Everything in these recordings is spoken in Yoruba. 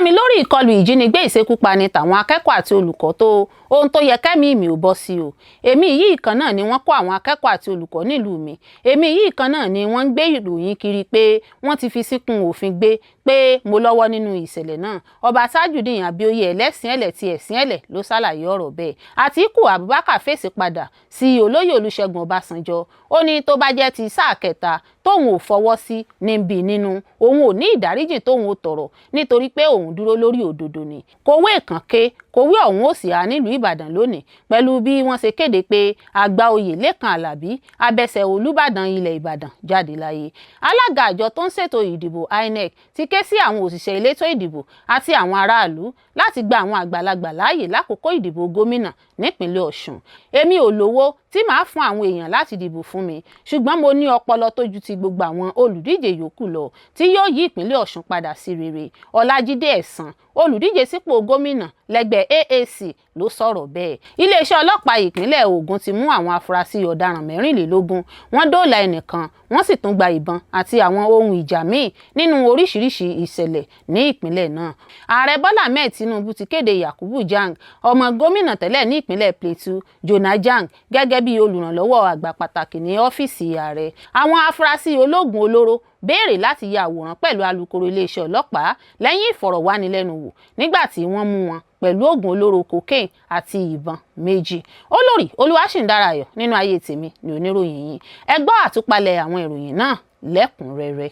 mi lórí ìkọlù ìjínigbé, ìṣekúpani tàwọn akẹ́kọ̀ọ́ àti olùkọ́ tó ohun tó yẹ kẹ́mi mi ò bọ́ sí o. Èmi yìí kan náà ni wọ́n kó àwọn akẹ́kọ̀ọ́ àti olùkọ́ nílùú mi. Èmi yìí kan náà ni wọ́n ń gbé ìròyìn kiri pé wọ́n ti fi síkùn òfin gbé pé mo lọ́wọ́ nínú ìṣẹ̀lẹ̀ náà. Ọba Tajudeen Abíóyè Ẹlẹ́sìn Ẹ̀lẹ̀ ti Ẹ̀sìn Ẹ̀lẹ̀ ló ṣàlàyé ọ̀rọ̀ bẹ́ẹ̀. Àtíkù Abubakar fèsì padà sí olóyè Olúṣẹ́gun Ọbásanjọ́. Ó ní tó bá jẹ́ ti sáà kẹta tóun ò fọwọ́ sí níbi nínú, òun ò ní ìdáríjì tóun ò tọ̀rọ̀ nítorí pé òun dúró lórí òdodo ni. Kòwé kànké kòwé ọ̀hún ò sì há nílùú Ìbàdàn lónìí pẹ̀lú bí wọ́n ṣe kéde pé àgbà oyè Lékan Àlàbí abẹsẹ̀ Olúbàdàn ilẹ̀ Ìbàdàn jáde láyé. Alága àjọ tó ń ṣètò ìdìbò INEC ti ké sí àwọn òṣìṣẹ́ elétò ìdìbò àti àwọn aráàlú láti gba àwọn àgbàlagbà láàyè lákòókò ìdìbò gómìnà nípínlẹ̀ Ọ̀ṣun. Èmi ò lówó tí màá fún àwọn èèyàn láti dìbò fún mi, ṣùgbọ́n mo ní ọpọlọ tó ju ti gbogbo àwọn olùdíje yòókù lọ tí yóò yí ìpínlẹ̀ Ọ̀ṣun padà sí rere. Ọlájídé Ẹ̀sán, olùdíje sípò gómìnà lẹ́gbẹ́ AAC, ló sọ̀rọ̀ bẹ́ẹ̀. Iléeṣẹ́ ọlọ́pàá ìpínlẹ̀ Ògùn ti mú àwọn afurasí ọ̀daràn 24, wọ́n dóòlà ẹnìkan, wọ́n sì tún gba ìbọn àti àwọn ohun ìjà míì nínú oríṣiríṣi ìṣẹ̀lẹ̀ ní ìpínlẹ̀ náà. Ààrẹ Bọ́lá Ahmed Tinubu ti kéde Yakubu Jang, ọmọ gómìnà tẹ́lẹ̀ ní ìpínlẹ̀ Plateau, Jonah Jang, gẹ́gẹ́ bí olùrànlọ́wọ́ àgbà pàtàkì ní ọ́fíìsì ààrẹ. Àwọn afurasí ológun olóró béèrè láti ya àwòrán pẹ̀lú alukoro iléeṣẹ́ ọlọ́pàá lẹ́yìn ìfọ̀rọ̀wánilẹ́nuwò nígbà tí wọ́n mú wọn pẹ̀lú oògùn olóró cocaine àti ìbọn méjì. Olórí Olúwaṣìndárayọ̀ nínú ayé tèmi ní oníròyìn yìí. Ẹ gbọ́ àtúpalẹ̀ àwọn ìròyìn náà lẹ́kùnrẹ́rẹ́.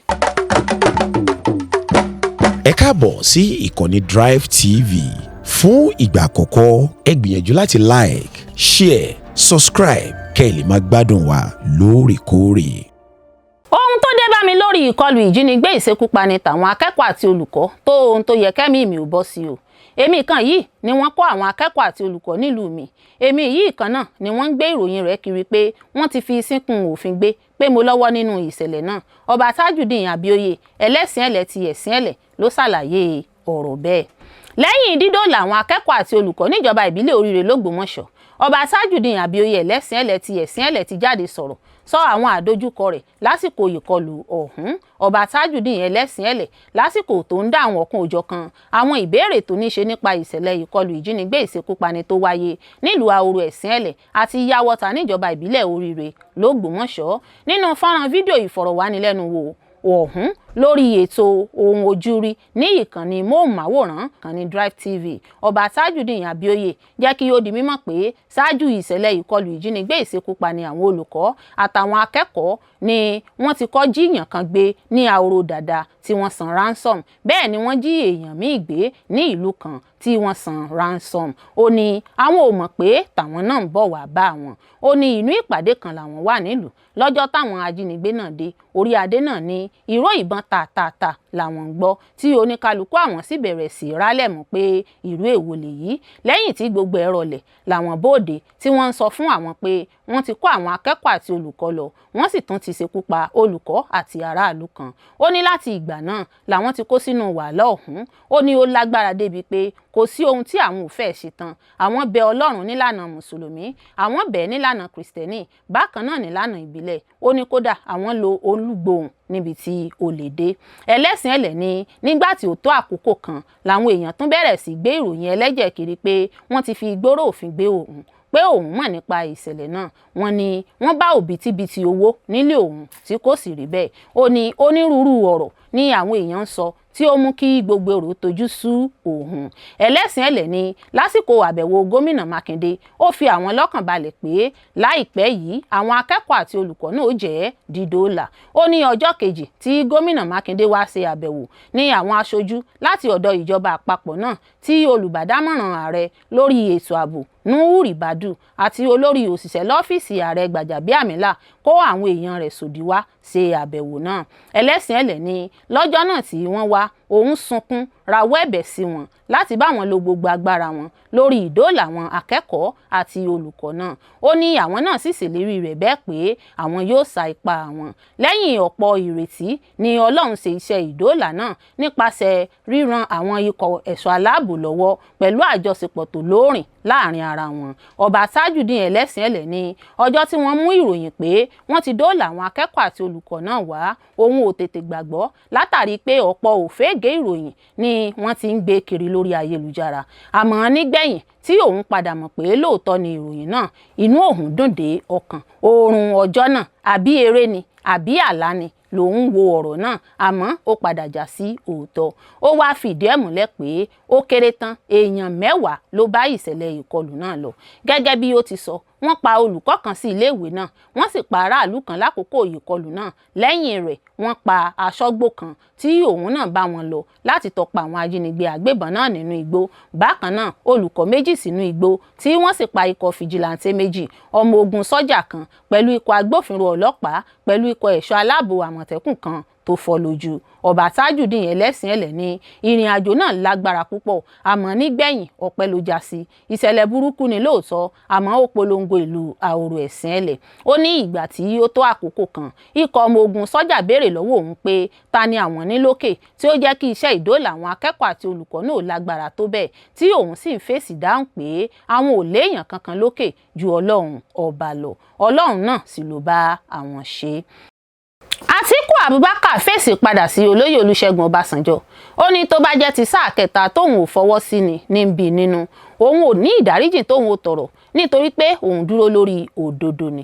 Ẹ káàbọ̀ sí ìkànnì Drive TV. Fún ìgbà àkọ́kọ́, ẹ gbìyànjú láti like, share, subscribe kẹ́ ẹ lè máa gbádùn wa lóòrèkóòrè. Ohun tó dé bá mi lórí ìkọlù ìjínigbé, ìṣekúpani tàwọn akẹ́kọ̀ọ́ àti olùkọ́ tó ohun tó yẹ kẹ́mi mi ò bọ́ sí o. Èmi kan yìí ni wọ́n kó àwọn akẹ́kọ̀ọ́ àti olùkọ́ nílùú mi. Èmi yìí kan náà ni wọ́n ń gbé ìròyìn rẹ̀ kiri pé wọ́n ti fi síkùn òfin gbé pé mo lọ́wọ́ nínú ìṣẹ̀lẹ̀ náà. Ọba Tajudeen Abíóyè Ẹlẹ́sìn Ẹ̀lẹ̀ ti Ẹ̀sìn Ẹ̀lẹ̀ ló ṣàlàyé ọ̀rọ̀ bẹ́ẹ̀. Lẹ́yìn dídóòlà àwọn akẹ́kọ̀ọ́ àti olùkọ́ níjọba ìbílẹ̀ Oríire lÓgbómọ̀ṣọ́, Ọba Tajudeen Abíóyè Ẹlẹ́sìn Ẹ̀lẹ̀ ti Ẹ̀sìn Ẹ̀lẹ̀ ti jáde sọ̀rọ̀ sọ àwọn àdójúkọ rẹ̀ lásìkò ìkọlù ọ̀hún. Ọba Tajudeen Ẹlẹ́sìn Ẹ̀lẹ̀, lásìkò tó ń dá àwọn ọ̀kan òjọ̀kan àwọn ìbéèrè tó ní ṣe nípa ìṣẹ̀lẹ̀ ìkọlù ìjínigbé, ìṣekúpani tó wáyé nílùú Ahoro Ẹ̀sìn Ẹ̀lẹ̀ àti Yàwọ́ta níjọba ìbílẹ̀ Oríire lÓgbómọ̀ṣọ́, nínú fọ́nrán fídíò ìfọ̀rọ̀wánilẹ́nuwò ọ̀hún lórí ètò Ohun Ojúrí ní ìkànnì móhùnmáwòrán ìkànnì Drive TV, Ọba Tajudeen Abíóyè jẹ́ kí ó di mímọ̀ pé ṣáájú ìṣẹ̀lẹ̀ ìkọlù ìjínigbé, ìṣekúpani àwọn olùkọ́ àtàwọn akẹ́kọ̀ọ́ ni wọ́n ti kọ́ jíyàn kan gbé ní Ahoro Dàda tí wọ́n san ransom. Bẹ́ẹ̀ ni wọ́n jí èèyàn míì gbé ní ìlú kan tí wọ́n san ransom. Ó ní àwọn ò mọ̀ pé tàwọn náà ń bọ̀ wá bá wọn. Ó ní inú ìpàdé kan làwọn wà nílùú lọ́jọ́ táwọn ajínigbé náà dé. Orí adé náà ní ìró ìbọn tàtàtà làwọn ń gbọ́ tí oníkálukú àwọn sì bẹ̀rẹ̀ sí í rálẹ̀ mọ́ pé ìrú èwo lèyí. Lẹ́yìn tí gbogbo ẹ̀ rọlẹ̀ làwọn bóde tí wọ́n ń sọ fún àwọn pé wọ́n ti kó àwọn akẹ́kọ̀ọ́ àti olùkọ́ lọ, wọ́n sì tún ti ṣekú pa olùkọ́ àti aráàlú kan. Ó ní láti ìgbà náà làwọn ti kó sínú wàhálà ọ̀hún. Ó ní ó lágbára débi pé kò sí ohun tí àwọn ò fẹ́ ṣe tán. Àwọn bẹ Ọlọ́run nílànà Mùsùlùmí, àwọn bẹ̀ nílànà Kìrìsìtẹ́nì, bákan náà nílànà ìbílẹ̀. Ó ní kódà àwọn lo olúgbòhùn níbi tí ó lè dé. Ẹlẹ́sìn Ẹ̀lẹ̀ ní nígbà tí ó tó àkókò kan làwọn èèyàn tún bẹ̀rẹ̀ sí gbé ìròyìn ẹlẹ́jẹ̀ kiri pé wọ́n ti fi gbóró òfin gbé òun, pé òun mọ̀ nípa ìṣẹ̀lẹ̀ náà. Wọ́n ní wọ́n bá òbítíbitì owó nílé òun, tí kò sì rí bẹ́ẹ̀. Ó ní onírúurú ọ̀rọ̀ ní àwọn èèyàn ń sọ tí ó mú kí gbogbo èrò tójú sú òun. Ẹlẹ́sìn Ẹ̀lẹ̀ ní lásìkò àbẹ̀wò gómìnà Mákindé, ó fi àwọn lọ́kàn balẹ̀ pé láìpẹ́ yìí àwọn akẹ́kọ̀ọ́ àti olùkọ́ náà ó jẹ́ dídóòlà. Ó ní ọjọ́ kejì tí gómìnà Mákindé wá ṣe àbẹ̀wò ní àwọn aṣojú láti ọ̀dọ̀ ìjọba àpapọ̀ náà, tí olùbádámọ̀ràn ààrẹ lórí ètò ààbò Nuhu Ribadu àti olórí òṣìṣẹ́ lọ́fíìsì ààrẹ Gbàjàbíàmílà kó àwọn èèyàn rẹ̀ sòdí wá ṣe àbẹ̀wò náà. Ẹlẹ́sìn Ẹ̀lẹ̀ ní lọ́jọ́ náà tí wọ́n wá, òun sunkún rawọ́ ẹ̀bẹ̀ sí wọn láti bá wọn lo gbogbo agbára wọn lórí ìdóòlà àwọn akẹ́kọ̀ọ́ àti olùkọ́ náà. Ó ní àwọn náà sì ṣèlérí rẹ̀ bẹ́ẹ̀ pé àwọn yóò sa ipá àwọn. Lẹ́yìn ọ̀pọ̀ ìrètí ni Ọlọ́run ṣe iṣẹ́ ìdóòlà náà nípasẹ̀ ríran àwọn ikọ̀ ẹ̀ṣọ́ aláàbò lọ́wọ́ pẹ̀lú àjọṣepọ̀ tó lóòrìn láàrin ara wọn. Ọba Tajudeen Ẹlẹ́sìn Ẹ̀lẹ̀ ní ọjọ́ tí wọ́n mú ìròyìn pé wọ́n ti dóòlà àwọn akẹ́kọ̀ọ́ àti olùkọ́ náà wá, òun ò tètè gbàgbọ́ látàrí pé ọ̀pọ̀ òfégè. gègé ìròyìn ni wọ́n ti ń gbé kiri lórí ayélujára. Àmọ́ nígbẹ̀yìn tí òun padà mọ̀ pé lóòótọ́ ni ìròyìn náà, inú òun dùn dé ọkàn. Oorun ọjọ́ náà àbí eré ni àbí àlá ni lòun wo ọ̀rọ̀ náà, àmọ́ ó padà já sí òótọ́. Ó wáá fìdí ẹ̀ múlẹ̀ pé ó kéré tán èèyàn 10 ló bá ìṣẹ̀lẹ̀ ìkọlù náà lọ. Gẹ́gẹ́ bí ó ti sọ, wọ́n pa olùkọ́ kan sí iléèwé náà, wọ́n sì pa aráàlú kan lákòókò ìkọlù náà. Lẹ́yìn rẹ̀, wọ́n pa aṣọ́gbó kan tí òun náà bá wọn lọ láti tọpa àwọn ajínigbé agbébọn náà nínú igbó. Bákan náà, olùkọ́ 2 sínú igbó tí wọ́n sì pa ikọ̀ fìjìláńtẹ́ 2, ọmọ ogun sọ́jà kan pẹ̀lú ikọ̀ agbófinró ọlọ́pàá pẹ̀lú ikọ̀ ẹ̀ṣọ́ aláàbò àmọ̀tẹ́kùn kan tó fọ́ lójú. Ọba Tajudeen ẹlẹ́sìn ẹ̀lẹ́ ní ìrìn àjò náà lágbára púpọ̀, àmọ́ nígbẹ̀yìn ọpẹ́ ló já sí. Ìṣẹ̀lẹ̀ burúkú ni lóòótọ́, àmọ́ ó polongo ìlú Ahoro ẹ̀sìn ẹ̀lẹ́. Ó ní ìgbà tí ó tó àkókò kan, ikọ̀ ọmọ ogun sọ́jà béèrè lọ́wọ́ òun pé ta ni àwọn ní lókè tí ó jẹ́ kí iṣẹ́ ìdóòlà àwọn akẹ́kọ̀ọ́ àti olùkọ́ náà lágbára tó bẹ́ẹ̀, tí òun sì ń fèsì dáhùn pé àwọn ò léèyàn kankan lókè ju Ọlọ́run ọba lọ. Ọlọ́run náà sì ló bá àwọn ṣe. Àtíkù Abubakar fèsì padà sí olóyè Olúṣẹ́gun Ọbásanjọ́. Ó ní tó bá jẹ́ ti sáà kẹta tóun ò fọwọ́ sí ni ní bí nínú, òun ò ní ìdáríjì tóun ò tọrọ nítorí pé òun dúró lórí òdodo ni.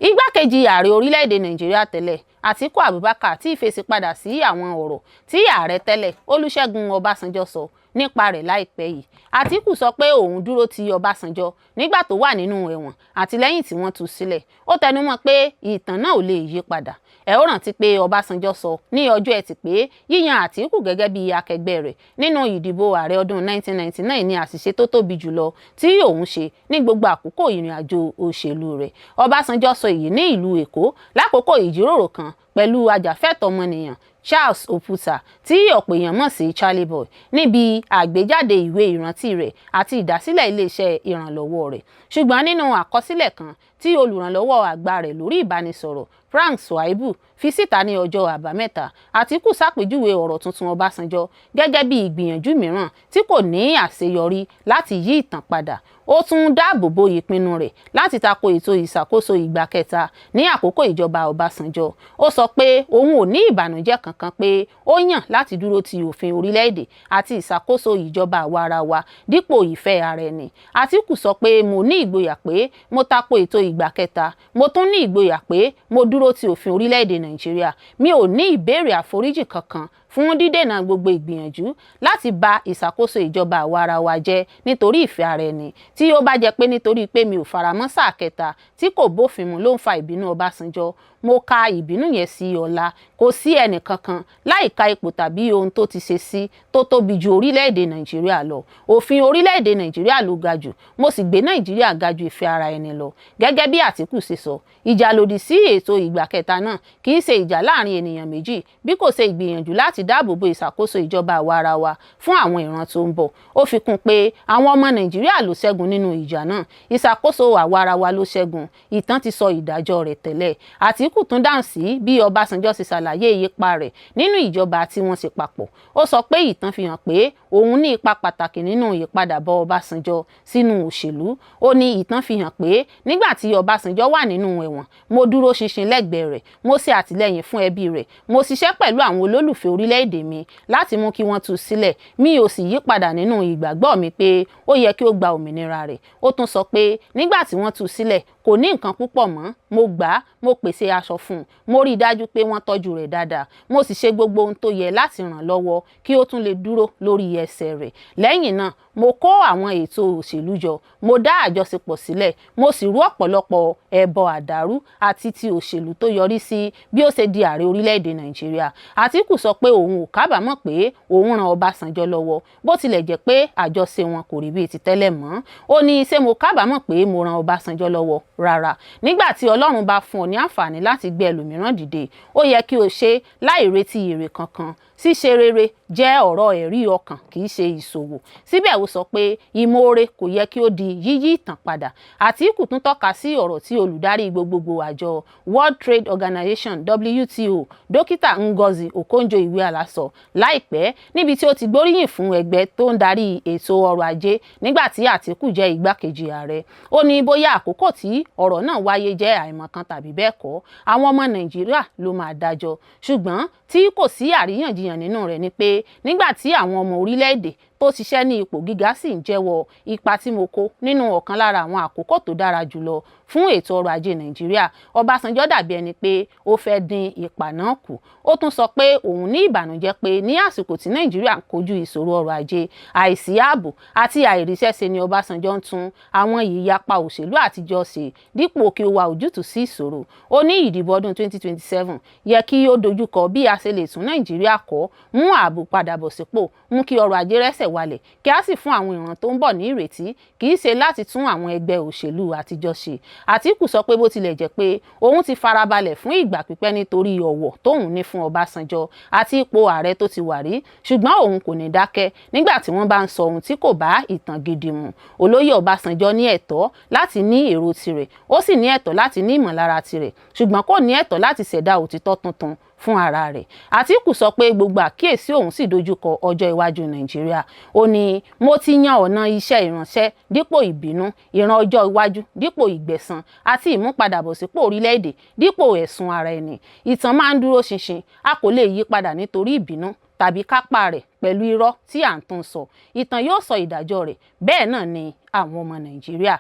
Igbákejì ààrẹ orílẹ̀-èdè Nàìjíríà tẹ́lẹ̀ Àtíkù Abubakar tí fèsì padà sí àwọn ọ̀rọ̀ tí ààrẹ tẹ́lẹ̀ Olúṣẹ́gun Ọbásanjọ́ sọ nípa rẹ̀ láìpẹ́ yìí. Àtíkù sọ pé òun dúró ti Ọbásanjọ́ nígbà tó wà nínú ẹ̀wọ̀n àti lẹ́yìn tí wọ́n tú sílẹ̀. Ó tẹnumọ́ pé ìtàn náà ò lè yí padà. Ẹ ó rántí pé Ọbásanjọ́ sọ ní ọjọ́ Ẹtì pé yíyan Àtíkù gẹ́gẹ́ bí akẹgbẹ́ rẹ̀ nínú ìdìbò ààrẹ ọdún 1999 ní àṣìṣe tó tóbi jùlọ tí òun ṣe ní gbogbo àkókò ìrìn àjò òṣèlú rẹ̀. Ọbásanjọ́ sọ èyí ní ìlú Èkó lákòókò ìjíròrò kan pẹ̀lú ajàfẹ́tọ̀ọ́ ọmọnìyàn Charles Oputa tí ọ̀pọ̀ èèyàn mọ̀ sí Charlie Boy níbi àgbéjáde ìwé ìrántí rẹ̀ àti ìdásílẹ̀ iléeṣẹ́ ìrànlọ́wọ́ rẹ̀. Ṣùgbọ́n nínú àkọsílẹ̀ kan tí olùrànlọ́wọ́ àgbà rẹ̀ lórí ìbánisọ̀rọ̀ Frank Swaibu fi síta ní ọjọ́ Àbámẹ́ta, Àtíkù ṣàpèjúwe ọ̀rọ̀ tuntun Ọbásanjọ́ gẹ́gẹ́ bí ìgbìyànjú mìíràn tí kò ní àṣeyọrí láti yí ìtàn padà. Ó tún dáàbò bo ìpinnu rẹ̀ láti tako ètò ìṣàkóso ìgbà kẹta ní àkókò ìjọba Ọbásanjọ́. Ó sọ pé òun ò ní ìbànújẹ́ kankan pé ó yàn láti dúró ti òfin orílẹ̀-èdè àti ìṣàkóso ìjọba àwa-arawa dípò ìfẹ́ ara ẹni. Àtíkù sọ pé mo ní ìgboyà pé mo tako ètò ìgbà kẹta, mo tún ní ìgboyà pé mo dúró ti òfin orílẹ̀-èdè Nàìjíríà. Mi ò ní ìbéèrè àforíjì kankan fún dídènà gbogbo ìgbìyànjú láti ba ìṣàkóso ìjọba àwa-arawa jẹ́ nítorí ìfẹ́ ara ẹni. Tí ó bá jẹ́ pé nítorí pé mi ò faramọ́ sáà kẹta tí kò bófin mu ló ń fa ìbínú Ọbásanjọ́, mo ka ìbínú yẹn sí ọlá. Kò sí ẹnì kankan láìka ipò tàbí ohun tó ti ṣe sí tó tóbi ju orílẹ̀-èdè Nàìjíríà lọ. Òfin orílẹ̀-èdè Nàìjíríà ló ga jù, mo sì gbé Nàìjíríà ga ju ìfẹ́ ara ẹni lọ. Gẹ́gẹ́ bí Àtíkù ṣe sọ, ìjà lòdì sí ètò ìgbà kẹta náà kì í ṣe ìjà láàrin ènìyàn méjì bí kò ṣe ìgbìyànjú láti dáàbò bo ìṣàkóso ìjọba àwa-arawa fún àwọn ìran tó ń bọ̀. Ó fi kún pé àwọn ọmọ Nàìjíríà ló ṣẹ́gun nínú ìjà náà, ìṣàkóso àwa-arawa ló ṣẹ́gun, ìtàn ti sọ ìdájọ́ rẹ̀ tẹ́lẹ̀. Àtíkù tún dáhùn sí bí Ọbásanjọ́ ṣe ṣàlàyé ipa rẹ̀ nínú ìjọba tí wọ́n ṣe papọ̀. Ó sọ pé ìtàn fi hàn pé òun ní ipa pàtàkì nínú ìpadàbọ̀ Ọbásanjọ́ sínú òṣèlú. Ó ní ìtàn fi hàn pé nígbà tí Ọbásanjọ́ wà nínú ẹ̀wọ̀n, mo dúró ṣinṣin lẹ́gbẹ̀ẹ́ rẹ̀, mo ṣe àtìlẹ́yìn fún ẹbí rẹ̀, mo ṣiṣẹ́ pẹ̀lú àwọn olólùfẹ́ orílẹ̀-èdè mi láti mú kí wọ́n tú sílẹ̀, mi ò sì yí padà nínú ìgbàgbọ́ mi pé ó yẹ kí ó gba òmìnira rẹ̀. Ó tún sọ pé nígbà tí wọ́n tú sílẹ̀ kò ní nǹkan púpọ̀ mọ́, mo gbà á, mo pèsè aṣọ fún un, mo rí i dájú pé wọ́n tọ́jú rẹ̀ dáadáa, mo sì ṣe gbogbo ohun tó yẹ láti ràn lọ́wọ́ kí ó tún lè dúró lórí ẹsẹ̀ rẹ̀. Lẹ́yìn náà, mo kó àwọn ètò òṣèlú jọ, mo dá àjọṣepọ̀ sílẹ̀, mo sì rú ọ̀pọ̀lọpọ̀ ẹbọ àdàrú àti ti òṣèlú tó yọrí sí bí ó ṣe di ààrẹ orílẹ̀-èdè Nàìjíríà. Àtíkù sọ pé òun ò kábàámọ̀ pé òun ran Ọbásanjọ́ lọ́wọ́, bó tilẹ̀ jẹ́ pé àjọṣe wọn kò rí bíi ti tẹ́lẹ̀ mọ́. Ó ní ṣé mo kábàámọ̀ pé mo ran Ọbásanjọ́ lọ́wọ́? Rárá. Nígbà tí Ọlọ́run bá fún ọ ní àǹfààní láti gbé ẹlòmíràn dìde, ó yẹ kí o ṣe láì retí èrè kankan. Ṣíṣe rere jẹ́ ọ̀rọ̀ ẹ̀rí ọkàn, kì í ṣe ìṣòwò. Síbẹ̀ ó sọ pé ìmoore kò yẹ kí ó di yíyí ìtàn padà. Àtíkù tún tọ́ka sí ọ̀rọ̀ tí olùdarí gbogbogbò àjọ World Trade Organization WTO, Dókítà Ngozi Okonjo-Iweala sọ láìpẹ́, níbi tí ó ti gbóríyìn fún ẹgbẹ́ tó ń darí ètò ọrọ̀ ajé nígbà tí Àtíkù jẹ́ igbákejì ààrẹ. Ó ní bóyá àkókò tí ọ̀rọ̀ náà wáyé jẹ́ àìmọ̀kan tàbí bẹ́ẹ̀ kọ́, àwọn ọmọ Nàìjíríà ló máa dájọ́. Ṣùgbọ́n tí kò sí àríyànjiyàn jiyàn nínú rẹ̀ ni pé nígbà tí àwọn ọmọ orílẹ̀-èdè tó ṣiṣẹ́ ní ipò gíga sì ń jẹ́wọ́ ipa tí mo kó nínú ọ̀kan lára àwọn àkókò tó dára jùlọ fún ètò ọrọ̀ ajé Nàìjíríà, Ọbásanjọ́ dàbí ẹni pé ó fẹ́ dín ipa náà kù. Ó tún sọ pé òun ní ìbànújẹ́ pé ní àsìkò tí Nàìjíríà ń kojú ìṣòro ọrọ̀ ajé, àìsí ààbò àti àìríṣẹ́ṣe ni Ọbásanjọ́ ń tún àwọn ìyapa òṣèlú àtijọ́ ṣe dípò kí ó wá ojútùú sí ìṣòro. Ó ní ìdìbò ọdún 2027 yẹ kí ó dojúkọ bí a ṣe lè tún Nàìjíríà kọ́, mú ààbò padà bọ̀ sípò, mú kí ọrọ̀ ajé rẹ́sẹ̀ walẹ̀, kí a sì fún àwọn ìran tó ń bọ̀ ní ìrètí, kì í ṣe láti tún àwọn ẹgbẹ́ òṣèlú àtijọ́ ṣe. Àtíkù sọ pé bó tilẹ̀ jẹ́ pé òun ti farabalẹ̀ fún ìgbà pípẹ́ nítorí ọ̀wọ̀ tóun ní fún Ọbásanjọ́ àti ipò ààrẹ tó ti wà rí, ṣùgbọ́n òun kò ní dákẹ́ nígbà tí wọ́n bá ń sọ ohun tí kò bá ìtàn gidi mu. Olóyè Ọbásanjọ́ ní ẹ̀tọ́ láti ní èrò tirẹ̀, ó sì ní ẹ̀tọ́ láti ní ìmọ̀lára tirẹ̀, ṣùgbọ́n kò ní ẹ̀tọ́ láti ṣẹ̀dá òtítọ́ tuntun fún ara rẹ̀. Àtíkù sọ pé gbogbo àkíyèsí òun sì dojúkọ ọjọ́ iwájú Nàìjíríà. Ó ní mo ti yan ọ̀nà iṣẹ́ ìránṣẹ́ dípò ìbínú, ìran ọjọ́ iwájú dípò ìgbẹ̀san àti ìmúpadàbọ̀sípò orílẹ̀-èdè dípò ẹ̀sùn ara ẹni. Ìtàn máa ń dúró ṣinṣin, a kò lè yí padà nítorí ìbínú tàbí kápá rẹ̀ pẹ̀lú irọ́ tí à ń tún sọ. Ìtàn yóò sọ ìdájọ́ rẹ̀, bẹ́ẹ̀ náà ni àwọn ọmọ Nàìjíríà.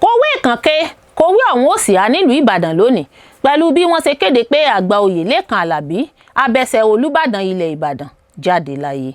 Kòwé kànké kòwé ọ̀hún ò sì á nílùú Ìbàdàn lónìí pẹ̀lú bí wọ́n ṣe kéde pé àgbà oyè Lékan Àlàbí abẹsẹ̀ Olúbàdàn ilẹ̀ Ìbàdàn jáde láyé.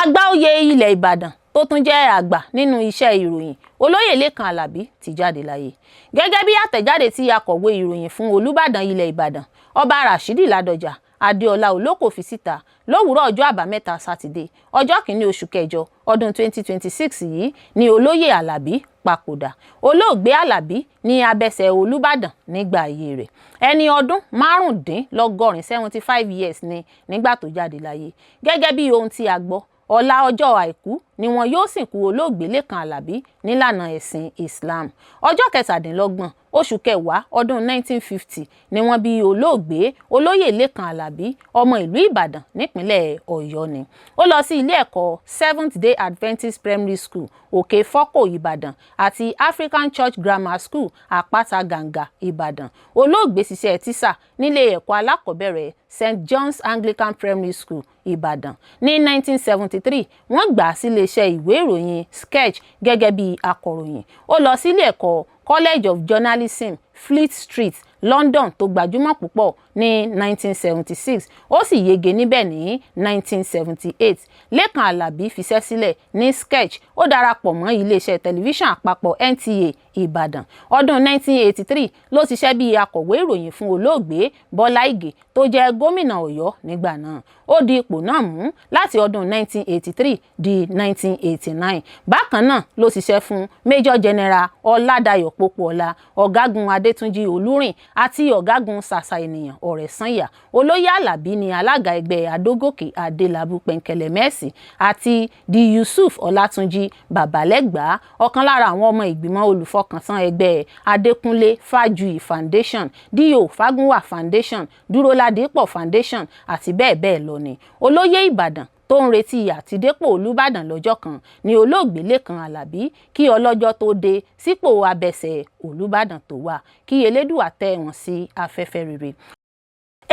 Àgbà oyè ilẹ̀ Ìbàdàn tó tún jẹ́ àgbà nínú iṣẹ́ ìròyìn olóyè Lékan Àlàbí ti jáde láyé. Gẹ́gẹ́ bí àtẹ̀jáde tí akọ̀wé ìròyìn fún Olúbàdàn ilẹ̀ Ìbàdàn Ọba Rashidi Ládọjà Adéọlá Olókò fi síta lówùúrọ̀ ọjọ́ àbámẹ́ta sátidé ọjọ́ kìíní oṣù kẹjọ ọdún 2026 yìí ni olóyè Àlàbí papòdà. Olóògbé Àlàbí ní abẹsẹ̀ Olúbàdàn nígbà ayé rẹ̀. Ẹni ọdún 75 75 years ni nígbà tó jáde láyé. Gẹ́gẹ́ bí ohun tí a gbọ́, ọ̀la ọjọ́ àìkú ni wọn yóò sìnkú olóògbé Lékan Àlàbí nílànà ẹ̀sìn Islam. Ọjọ́ 27 oṣù kẹwàá ọdún 1950 ni wọ́n bí olóògbé olóyè Lékan Àlàbí, ọmọ ìlú Ìbàdàn nípínlẹ̀ Ọ̀yọ́ ni. Ó lọ sí ilé ẹ̀kọ́ Seventh Day Adventist Primary School, Òkè Fọ́kò, Ìbàdàn àti African Church Grammar School, Àpáta Gàǹgà, Ìbàdàn. Olóògbé ṣiṣẹ́ tíṣà nílé ẹ̀kọ́ alákọ̀ọ́bẹ̀rẹ̀ St John's Anglican Primary School, Ìbàdàn. Ní 1973, wọ́n gbà á síléeṣẹ́ ìwé ìròyìn Sketch gẹ́gẹ́ bí akọ̀ròyìn. Ó lọ sílé ẹ̀kọ́ College of Journalism, Fleet Street, London tó gbajúmọ̀ púpọ̀ ní 1976, ó sì yege níbẹ̀ ní 1978. Lékan Àlàbí fiṣẹ́ sílẹ̀ ní Sketch, ó darapọ̀ mọ́ iléeṣẹ́ tẹlifíṣàn àpapọ̀ NTA Ìbàdàn. Ọdún 1983 ló ṣiṣẹ́ bíi akọ̀wé ìròyìn fún olóògbé Bọ́lá Ìgè tó jẹ́ gómìnà Ọ̀yọ́ nígbà náà. Ó di ipò náà mú láti ọdún 1983 di 1989. Bákan náà ló ṣiṣẹ́ fún Major General Ọládàyọ̀ Pópóọlá, Ọ̀gágun Adétúnjì Olúrìn àti Ọ̀gágun Ṣàṣà Ènìyàn Ọ̀rẹ́sànyà. Olóyè Àlàbí ni alága ẹgbẹ́ Adógòkè Adélábù Pẹ̀ǹkẹ̀lẹ̀mẹ́sì àti di Yusuf Ọlátúnjì Bàbálẹ́gbàá, ọ̀kan lára àwọn ọmọ ìgbìmọ̀ olùfọkàntán ẹgbẹ́ Adékúnlé Fájuyì Foundation, D.O. Fágúnwà Foundation, Dúróládìpọ̀ Foundation àti bẹ́ẹ̀ bẹ́ẹ̀ lọ ni. Olóyè Ìbàdàn tó ń retí àtidépò Olúbàdàn lọ́jọ́ kan ni olóògbé Lékan Àlàbí kí ọlọ́jọ́ tó dé sípò abẹsẹ̀ Olúbàdàn tó wà, kí Elédùà tẹ́ wọn sí afẹ́fẹ́ rere.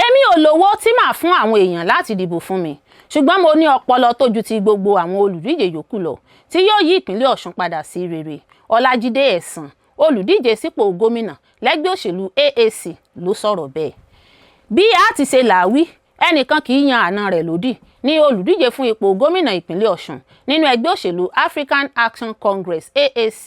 Èmi ò lówó tí màá fún àwọn èèyàn láti dìbò fún mi, ṣùgbọ́n mo ní ọpọlọ tó ju ti gbogbo àwọn olùdíje yòókù lọ tí yóò yí ìpínlẹ̀ Ọ̀ṣun padà sí rere. Ọlájídé Ẹ̀sàn, olùdíje sípò gómìnà lẹ́gbẹ́ òṣèlú AAC ló sọ̀rọ̀ bẹ́ẹ̀. Bí a ti ṣe làwí, ẹnìkan kì í yan àna rẹ̀ lódì ní olùdíje fún ipò gómìnà ìpínlẹ̀ Ọ̀ṣun nínú ẹgbẹ́ òṣèlú African Action Congress AAC,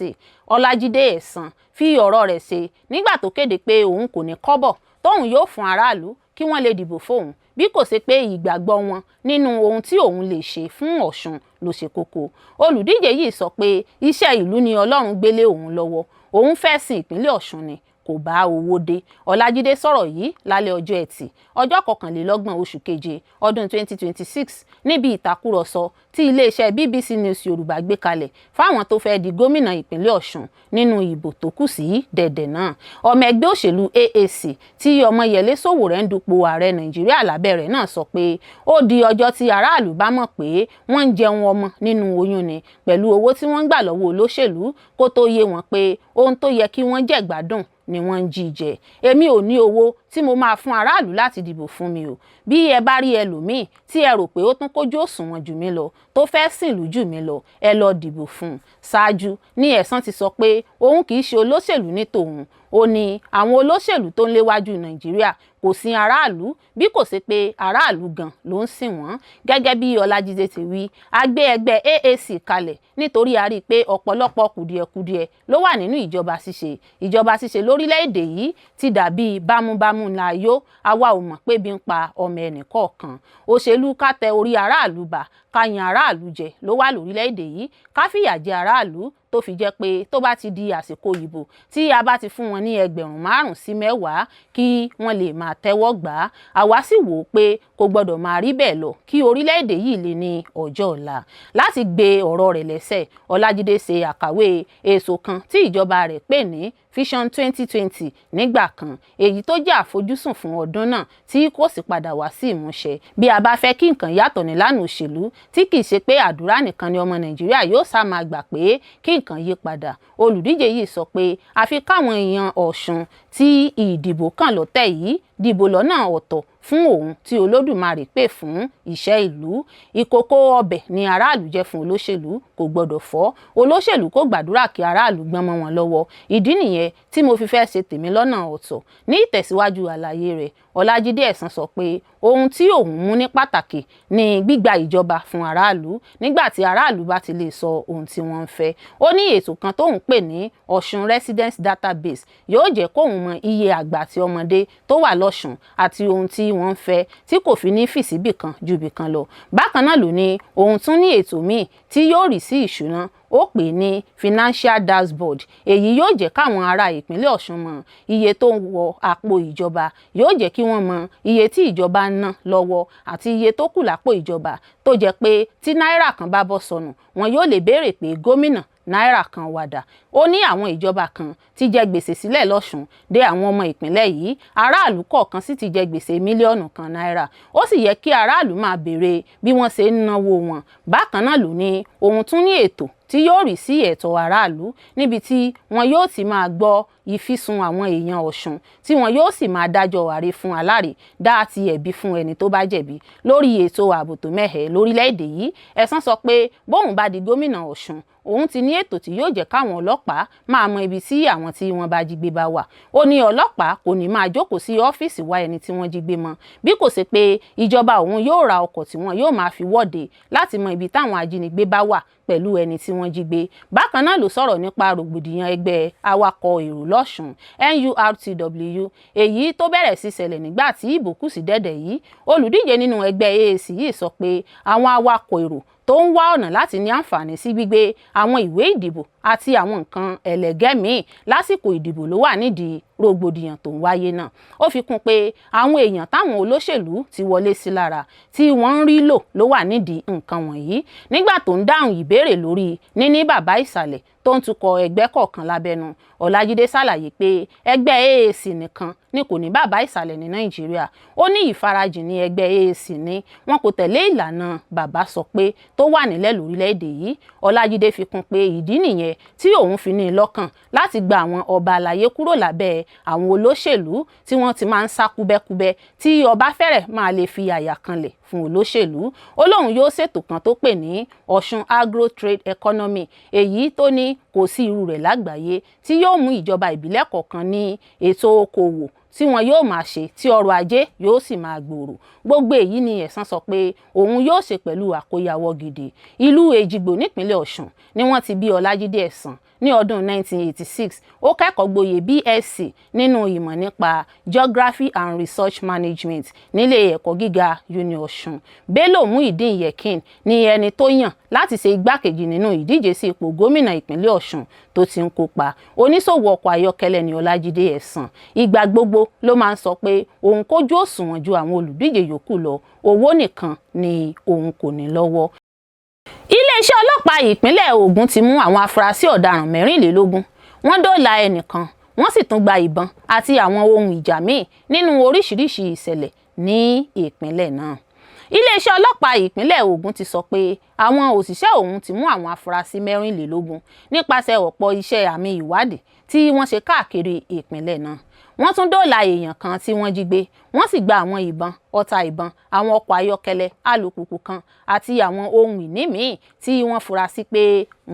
Ọlájídé Ẹ̀sàn fi ọ̀rọ̀ rẹ̀ ṣe nígbà tó kéde pé òun kò ní kọ́bọ̀ tóun yóò fún aráàlú kí wọ́n lè dìbò fóun, bí kò ṣe pé ìgbàgbọ́ wọn nínú ohun tí òun lè ṣe fún Ọ̀ṣun ló ṣe kókó. Olùdíje yìí sọ pé iṣẹ́ ìlú ni Ọlọ́run gbélé òun lọ́wọ́, òun fẹ́ sin ìpínlẹ̀ Ọ̀ṣun ni, kò bá owó dé. Ọlájídé sọ̀rọ̀ yìí lálẹ́ ọjọ́ Ẹtì ọjọ́ 21 oṣù keje ọdún 2026 níbi ìtàkùrọ̀sọ tí iléeṣẹ́ BBC News Yorùbá gbé kalẹ̀ fáwọn tó fẹ́ di gómìnà ìpínlẹ̀ Ọ̀ṣun nínú ìbò tó kù sí dẹ̀dẹ̀ náà. Ọmọ ẹgbẹ́ òṣèlú AAC tí Ọmọyẹlé Sowore ń dupò ààrẹ Nàìjíríà lábẹ́ rẹ̀ náà sọ pé ó di ọjọ́ tí aráàlú bá mọ̀ pé wọ́n ń jẹun ọmọ nínú oyún ni pẹ̀lú owó tí wọ́n ń gbà lọ́wọ́ olóṣèlú kó tó yé wọn pé ohun tó yẹ kí wọ́n jẹ̀gbádùn ni wọ́n ń jí jẹ. Èmi ò ní owó tí mo máa fún aráàlú láti dìbò fún mi o. Bí ẹ bá rí ẹlòmíì tí ẹ rò pé ó tún kójú òṣùwọ̀n jù mí lọ, tó fẹ́ sìnlú jù mí lọ, ẹ lọ dìbò fún un. Ṣáájú ní Ẹ̀sán ti sọ pé òun kì í ṣe olóṣèlú ní tòun. Ó ní àwọn olóṣèlú tó ń léwájú Nàìjíríà kò sin aráàlú, bí kò ṣe pé aráàlú gan ló ń sìn wọ́n. Gẹ́gẹ́ bí Ọlájídé ti wí, a gbé ẹgbẹ́ AAC kalẹ̀ nítorí a rí i pé ọ̀pọ̀lọpọ̀ kùdìẹ̀kudiẹ ló wà nínú ìjọba ṣíṣe. Ìjọba ṣíṣe lórílẹ̀‐èdè yìí ti dàbí bámúbámú la yó, àwa ò mọ̀ pé bí ń pa ọmọ ẹnì kọ̀ọ̀kan. Òṣèlú ká tẹ orí aráàlú bá, ká yan aráàlú jẹ ló wà lórílẹ̀‐èdè yìí, ká fìyà jẹ aráàlú, tó fi jẹ́ pé tó bá ti di àsìkò ìbò, tí a bá ti fún wọn ní 5,000 sí 10,000 kí wọ́n lè máa tẹ́wọ́ gbà á. Àwa sì wò ó pé kò gbọ́dọ̀ máa rí bẹ́ẹ̀ lọ kí orílẹ̀-èdè yìí lè ní ọjọ́ ọ̀la. Láti gbé ọ̀rọ̀ rẹ̀ lẹ́sẹ̀, Ọlájídé ṣe àkàwé èso kan tí ìjọba rẹ̀ pè ní Vision 2020 nígbà kan, èyí tó jẹ́ àfojúsùn fún ọdún náà tí kò sì padà wá sí ìmúṣẹ. Bí a bá fẹ́ kí nǹkan yàtọ̀ nílànà òṣèlú, tí kì í ṣe pé àdúrà nìkan ni ọmọ Nàìjíríà yóò sá máa gbà pé kí nǹkan yí padà. Olùdíje yìí sọ pé àfi káwọn èèyàn Ọ̀ṣun tí ìdìbò kàn lọ́tẹ̀ yìí dìbò lọ́nà ọ̀tọ̀ fún òun tí Olódùmarè pè fún iṣẹ́ ìlú. Ìkòkò ọbẹ̀ ni aráàlú jẹ́ fún olóṣèlú, kò gbọ́dọ̀ fọ́. Olóṣèlú kò gbàdúrà kí aráàlú gbọ́n mọ́ wọn lọ́wọ́. Ìdí nìyẹn tí mo fi fẹ́ ṣe tèmi lọ́nà ọ̀tọ̀. Ní ìtẹ̀síwájú àlàyé rẹ̀, Ọlájídé Ẹ̀sán sọ pé ohun tí òun mú ní pàtàkì ni gbígba ìjọba fún aráàlú nígbà tí aráàlú bá ti lè sọ ohun tí wọ́n ń fẹ́. Ó ní ètò kan tóun pè ní Ọ̀ṣun Residence Database yóò jẹ́ kóun mọ iye àgbà àti ọmọdé tó wà lọ́ṣun àti ohun tí wọ́n ń fẹ́, tí kò fi ní fì síbì kan ju ibì kan lọ. Bákan náà ló ní òun tún ní ètò míì tí yóò rí sí ìṣúná, ó pè ní financial dashboard. Èyí yóò jẹ́ káwọn ará ìpínlẹ̀ Ọ̀ṣun mọ iye tó ń wọ àpò ìjọba, yóò jẹ́ kí wọ́n mọ iye tí ìjọba ń ná lọ́wọ́ àti iye tó kù lápò ìjọba, tó jẹ́ pé tí náírà kan bá bọ́ sọnù, wọn yóò lè béèrè pé, "Gómìnà, náírà kan wàdà?" Ó ní àwọn ìjọba kan ti jẹ gbèsè sílẹ̀ lọ́ṣun dé àwọn ọmọ ìpínlẹ̀ yìí, aráàlú kọ̀ọ̀kan sì ti jẹ gbèsè 1 mílíọ̀nù náírà. Ó sì yẹ kí aráàlú máa béèrè bí wọ́n ṣe ń náwó wọn. Bákan náà ló ní òun tún ní ètò tí yóò rí sí ẹ̀tọ́ aráàlú, níbi tí wọn yóò ti máa gbọ́ ìfisùn àwọn èèyàn Ọ̀ṣun, tí wọn yóò sì máa dájọ́ àre fún aláre, dá ti ẹ̀bi fún ẹni tó bá jẹ̀bi. Lórí ètò ààbò tó mẹ́hẹ̀ lórílẹ̀‐èdè yìí, Ẹ̀sán sọ pé bóun bá di gómìnà Ọ̀ṣun, òun ti ní ètò tí yóò jẹ́ káwọn ọlọ́pàá máa mọ ibi tí àwọn tí wọ́n bá jí gbé bá wà. Ó ní ọlọ́pàá kò ní máa jókòó sí ọ́fíìsì wá ẹni tí wọ́n jí gbé mọ́, bí kò ṣe pé ìjọba òun yóò ra ọkọ̀ tí wọ́n yóò máa fi wọ́de láti mọ ibi táwọn ajínigbé bá wà pẹ̀lú ẹni tí wọ́n jí gbé. Bákan náà ló sọ̀rọ̀ nípa rògbòdìyàn ẹgbẹ́ awakọ̀ èrò lọ́ṣun NURTW, èyí tó bẹ̀rẹ̀ sí ṣẹlẹ̀ nígbà tí ìbò kù sí dẹ̀dẹ̀ yìí. Olùdíje nínú ẹgbẹ́ AAC yìí sọ pé àwọn awakọ̀ èrò tó ń wá ọ̀nà láti ní àǹfààní sí gbígbé àwọn ìwé ìdìbò àti àwọn nǹkan ẹlẹgẹ́ míì lásìkò ìdìbò ló wà nídìí rògbòdìyàn tó ń wáyé náà. Ó fi kún pé àwọn èèyàn táwọn olóṣèlú ti wọlé sí lára tí wọ́n ń rí lò ló wà nídìí nǹkan wọ̀nyí. Nígbà tó ń dáhùn ìbéèrè lórí níní bàbá ìsàlẹ̀ tó ń tukọ̀ ẹgbẹ́ kọ̀ọ̀kan lábẹ́nu, Ọlájídé ṣàlàyé pé ẹgbẹ́ AAC nìkan ni kò ní bàbá ìsàlẹ̀ ní Nàìjíríà. Ó ní ìfarajìn ní ẹgbẹ́ AAC ní wọn kò tẹ̀lé ìlànà bàbá sọ pé tó wà nílẹ̀ lórílẹ̀‐èdè yìí. Ọlájídé fi kún pé ìdí nìyẹn tí òun fi ní i lọ́kàn láti gba àwọn ọba àlàyé kúrò lábẹ́ àwọn olóṣèlú tí wọ́n ti máa ń sá kúbẹ́kúbẹ́, tí ọba fẹ́rẹ̀ máa lè fi àyà kanlẹ̀ fún olóṣèlú. Ó lóun yóò ṣètò kan tó pè ní Ọ̀ṣun Agro Trade Economy, èyí tó ní kò sí irú rẹ̀ lágbàáyé, tí yóò mú ìjọba ìbílẹ̀ kọ̀ọ̀kan ní ètò okòwò tí wọn yóò máa ṣe, tí ọrọ̀ ajé yóò sì máa gbòòrò. Gbogbo èyí ni Ẹ̀sán sọ pé òun yóò ṣe pẹ̀lú àkóyawọ́ gidi. Ìlú Èjìgbò nípínlẹ̀ Ọ̀ṣun ni wọ́n ti bí Ọlájídé Ẹ̀sán ní ọdún 1986. Ó kẹ́kọ̀ọ́ gboyè BSc nínú ìmọ̀ nípa Geography and Research Management nílé ẹ̀kọ́ gíga UNIỌ̀ṣun. Bello Muideen Yekeen ní ẹni tó yàn láti ṣe igbákejì nínú ìdíje sí ipò gómìnà ìpínlẹ̀ Ọ̀ṣun tó ti ń kópa. Oníṣòwò ọkọ̀ ayọ́kẹ́lẹ́ ní Ọlájídé Ẹ̀sán. Ìgbà gbogbo ló máa ń sọ pé òun kójú òṣùwọ̀n ju àwọn olùdíje yòókù lọ, owó nìkan ni òun kò ní lọ́wọ́. Iléeṣẹ́ ọlọ́pàá ìpínlẹ̀ Ògùn ti mú àwọn afurasí ọ̀daràn 24, wọ́n dóòlà ẹnìkan, wọ́n sì tún gba ìbọn àti àwọn ohun ìjà míì nínú oríṣiríṣiì ìṣẹ̀lẹ̀ ní ìpínlẹ̀ náà. Iléeṣẹ́ ọlọ́pàá ìpínlẹ̀ Ògùn ti sọ pé àwọn òṣìṣẹ́ òun ti mú àwọn afurasí 24 nípasẹ̀ ọ̀pọ̀ iṣẹ́ àmì ìwádìí tí wọ́n ṣe káàkiri ìpínlẹ̀ náà. Wọ́n tún dóòlà èèyàn kan tí wọ́n jí gbé, wọ́n sì gba àwọn ìbọn, ọta ìbọn, àwọn ọkọ̀ ayọ́kẹ́lẹ́, alùpùpù kan àti àwọn ohun ìní míì tí wọ́n fura sí pé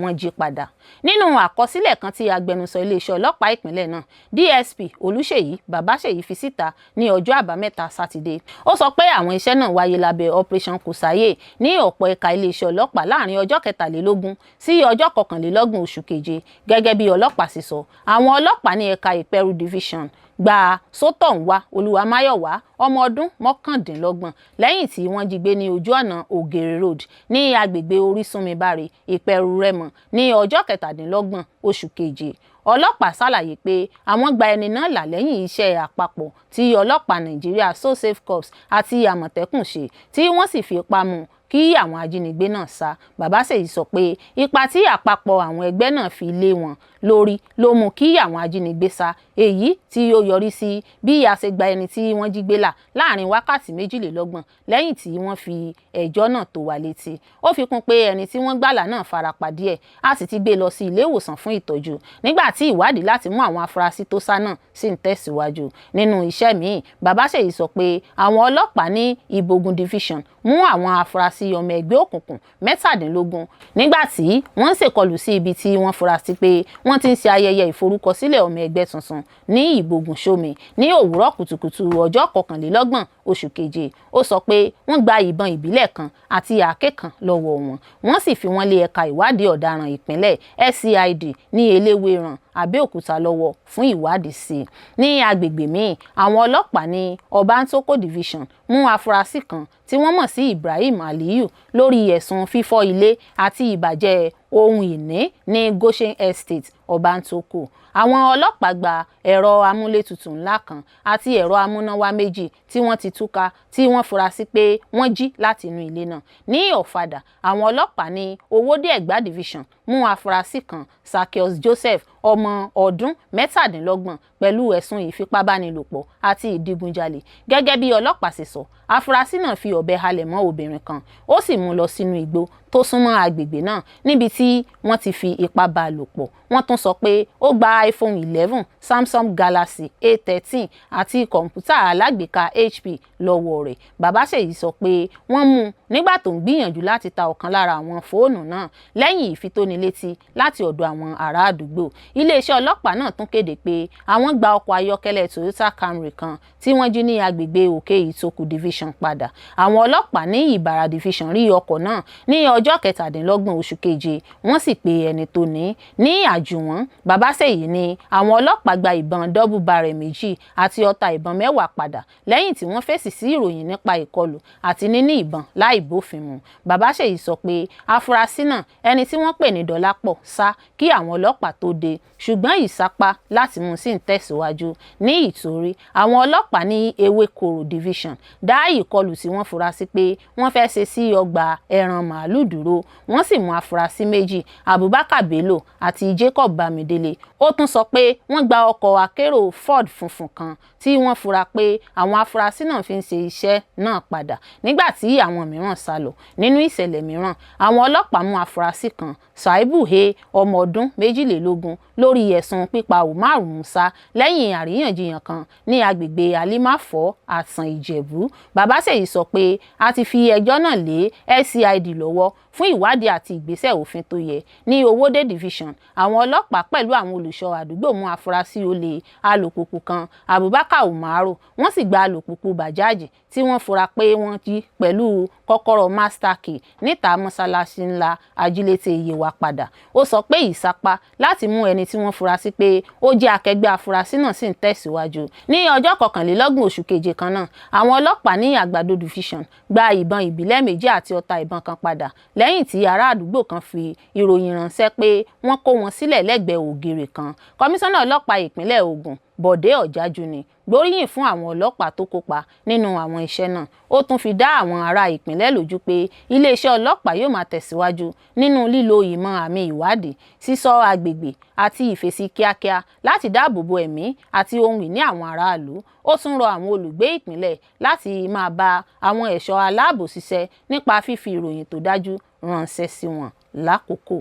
wọ́n jí padà. Nínú àkọsílẹ̀ kan tí agbẹnusọ iléeṣẹ́ ọlọ́pàá ìpínlẹ̀ náà, DSP Olúṣèyí Babáṣèyí fi síta ní ọjọ́ Àbámẹ́ta Sátidé, ó sọ pé àwọn iṣẹ́ náà wáyé lábẹ́ Operation Kòsáyè ní ọ̀pọ̀ ẹ̀ka iléeṣẹ́ ọlọ́pàá láàrin ọjọ́ 23 sí ọjọ́ 31 oṣù keje. Gẹ́gẹ́ bí ọlọ́pàá ṣe sọ, àwọn ọlọ́pàá ní ẹ̀ka Ìpẹ́rù Division gba Sótọ̀nwá Olúwamáyọ̀wá, ọmọ ọdún 29, lẹ́yìn tí wọ́n jí gbé ní ojú ọ̀nà Ògèrè Road ní agbègbè Orísunmibáre, Ìpẹ́rù Rẹ́mọ ní ọjọ́ 27 oṣù keje. Ọlọ́pàá ṣàlàyé pé àwọn gba ẹni náà là lẹ́yìn iṣẹ́ àpapọ̀ tí ọlọ́pàá Nàìjíríà, So Safe Corps àti Àmọ̀tẹ́kùn ṣe, tí wọ́n sì fi ipá mú kí àwọn ajínigbé náà sá. Babáṣèyí sọ pé ipa tí àpapọ̀ àwọn ẹgbẹ́ náà fi lé wọn lórí ló mú kí àwọn ajínigbé sá, èyí tí ó yọrí sí bí a ṣe gba ẹni tí wọ́n jí gbé là láàrin wákàtí 32 lẹ́yìn tí wọ́n fi ẹjọ́ náà tó wa létí. Ó fi kún pé ẹni tí wọ́n gbàlà náà farapa díẹ̀, a sì ti gbé lọ sí ilé ìwòsàn fún ìtọ́jú, nígbà tí ìwádìí láti mú àwọn afurasí tó sá náà sì ń tẹ̀síwájú. Nínú iṣẹ́ míì, Babáṣèyí sọ pé àwọn ọlọ́pàá ní Ìbògun Division mú àwọn afurasí ọmọ ẹgbẹ́ òkùnkùn 17 nígbà tí wọ́n ń ṣèkọlù sí ibi tí wọ́n fura sí pé wọ́n ti ń ṣe ayẹyẹ ìforúkọsílẹ̀ ọmọ ẹgbẹ́ tuntun ní Ìbògun Sómi ní òwúrọ̀ kùtùkùtù ọjọ́ 31 oṣù keje. Ó sọ pé wọ́n gba ìbọn ìbílẹ̀ kan àti àáké kan lọ́wọ́ wọn, wọ́n sì fi wọ́n lé ẹ̀ka ìwádìí ọ̀daràn ìpínlẹ̀ SCID ní Eléwéran, Abẹ́òkúta lọ́wọ́ fún ìwádìí sí i. Ní agbègbè míì, àwọn ọlọ́pàá ní Ọbántòkò Division mú afurasí kan tí wọ́n mọ̀ sí Ibrahim Aliyu lórí ẹ̀sùn fífọ́ ilé àti ìbàjẹ́ ohun ìní ní Goshen Estate, Ọbántòkò. Àwọn ọlọ́pàá gba ẹ̀rọ amúlétutù ńlá kan àti ẹ̀rọ amúnáwá méjì tí wọ́n ti túká tí wọ́n fura sí pé wọ́n jí láti inú ilé náà. Ní Ọ̀fadà, àwọn ọlọ́pàá ní Owódé Ẹ̀gbá Division mú afurasí kan, Zaccheaus Joseph, ọmọ ọdún 27, pẹ̀lú ẹ̀sùn ìfipábánilòpọ̀ àti ìdígunjalè. Gẹ́gẹ́ bí ọlọ́pàá ṣe sọ, afurasí náà fi ọ̀bẹ halẹ̀ mọ́ obìnrin kan, ó sì mú lọ sínú igbó tó súnmọ́ agbègbè náà níbi tí wọ́n ti fi ipá bá a lò pọ̀. Wọ́n tún sọ pé ó gba iPhone 11, Samsung Galaxy A13 àti kọ̀ǹpútà alágbèéká HP lọ́wọ́ rẹ̀. Babáṣèyí sọ pé wọ́n mú un nígbà tó ń gbìyànjú láti ta ọ̀kan lára àwọn fóònù náà lẹ́yìn ìfitónilétí láti ọ̀dọ̀ àwọn ará àdúgbò. Iléeṣẹ́ ọlọ́pàá náà tún kéde pé àwọn gba ọkọ̀ ayọ́kẹ́lẹ́ Toyota Camry kan tí wọ́n jí ní agbègbè Òkè Ìtòkù Division padà. Àwọn ọlọ́pàá ní Ìbàrà Division rí ọkọ̀ náà ní ọjọ́ 27 oṣù keje, wọ́n sì pe ẹni tó ní. Ní Àjùwọ̀n, Babáṣèyí ní àwọn ọlọ́pàá gba ìbọn double barrel méjì àti ọta ìbọn 10 padà lẹ́yìn tí wọ́n fèsì sí ìròyìn nípa ìkọlù àti níní ìbọn láì bófin mu. Babáṣèyí sọ pé afurasí náà, ẹni tí wọ́n pè ní Dọlápọ̀, sá kí àwọn ọlọ́pàá tó dé, ṣùgbọ́n ìsapá láti mú sí ń tẹ̀síwájú. Ní Ìtorí, àwọn ọlọ́pàá ní Ewékòró Division dá ìkọlù tí wọ́n fura sí pé wọ́n fẹ́ ṣe sí ọgbà ẹran màálù dúró, wọ́n sì mú afurasí méjì, Abubakar Bello àti Jacob Bámidélé. Ó tún sọ pé wọ́n gba ọkọ̀ akérò Ford funfun kan tí wọ́n fura pé àwọn afurasí náà fi ń ṣe iṣẹ́ náà padà nígbà tí àwọn mìíràn sá lọ. Nínú ìṣẹ̀lẹ̀ mìíràn, àwọn ọlọ́pàá mú afurasí kan, Shaibu He, ọmọ ọdún 22, lórí ẹ̀sùn pípa Umar Musa lẹ́yìn àríyànjiyàn kan ní agbègbè Alimafo, Àsàn Ìjẹ̀bú. Babáṣèyí sọ pé a ti fi ẹjọ́ náà lé SCID lọ́wọ́ fún ìwádìí àti ìgbésẹ̀ òfin tó yẹ. Ní Owódé Division, àwọn ọlọ́pàá pẹ̀lú àwọn olùṣọ́ àdúgbò mú afurasí olè alùpùpù kan, Abubakar Umaru, wọ́n sì gba alùpùpù Bajaj tí wọ́n fura pé wọ́n jí pẹ̀lú kọ́kọ́rọ́ master key níta mọ́ṣáláṣí ńlá Ajílété Yewa padà. Ó sọ pé ìsapá láti mú ẹni tí wọ́n fura sí pé ó jẹ́ akẹgbẹ́ afurasí náà sì ń tẹ̀síwájú. Ní ọjọ́ 31 oṣù keje kan náà, àwọn ọlọ́pàá ní Àgbàdo Division gba ìbọn ìbílẹ̀ méjì àti ọta ìbọn kan padà lẹ́yìn tí ará àdúgbò kan fi ìròyìn ránṣẹ́ pé wọ́n kó wọn sílẹ̀ lẹ́gbẹ̀ẹ́ ògiri kan. Kọmíṣánná ọlọ́pàá ìpínlẹ̀ Ògùn, Bọ̀dé Ọ̀jájúní gbóríyìn fún àwọn ọlọ́pàá tó kópa nínú àwọn iṣẹ́ náà. Ó tún fi dá àwọn ará ìpínlẹ̀ lójú pé iléeṣẹ́ ọlọ́pàá yóò máa tẹ̀síwájú nínú lílo ìmọ̀ àmì ìwádìí, sísọ agbègbè àti ìfèsì kíákíá láti dáàbò bo ẹ̀mí àti ohun ìní àwọn aráàlú. Ó tún rọ àwọn olùgbé ìpínlẹ̀ láti máa bá àwọn ẹ̀ṣọ́ aláàbò ṣiṣẹ́ nípa fífi ìròyìn tó dájú ránṣẹ́ sí wọn lákòókò.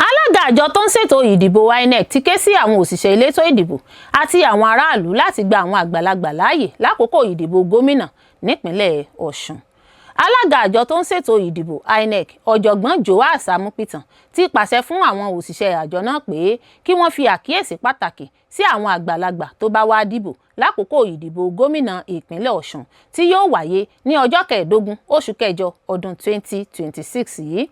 Alága àjọ tó ń ṣètò ìdìbò INEC ti ké sí àwọn òṣìṣẹ́ elétò ìdìbò àti àwọn aráàlú láti gba àwọn àgbàlagbà láàyè lákòókò ìdìbò gómìnà nípínlẹ̀ Ọ̀ṣun. Alága àjọ tó ń ṣètò ìdìbò INEC, Ọ̀jọ̀gbọ́n Joash Amupitan, ti pàṣẹ fún àwọn òṣìṣẹ́ àjọ náà pé kí wọ́n fi àkíyèsí pàtàkì sí àwọn àgbàlagbà tó bá wá dìbò lákòókò ìdìbò gómìnà ìpínlẹ̀ Ọ̀ṣun tí yóò wáyé ní ọjọ́ 15 oṣù kẹjọ ọdún 2026 yìí.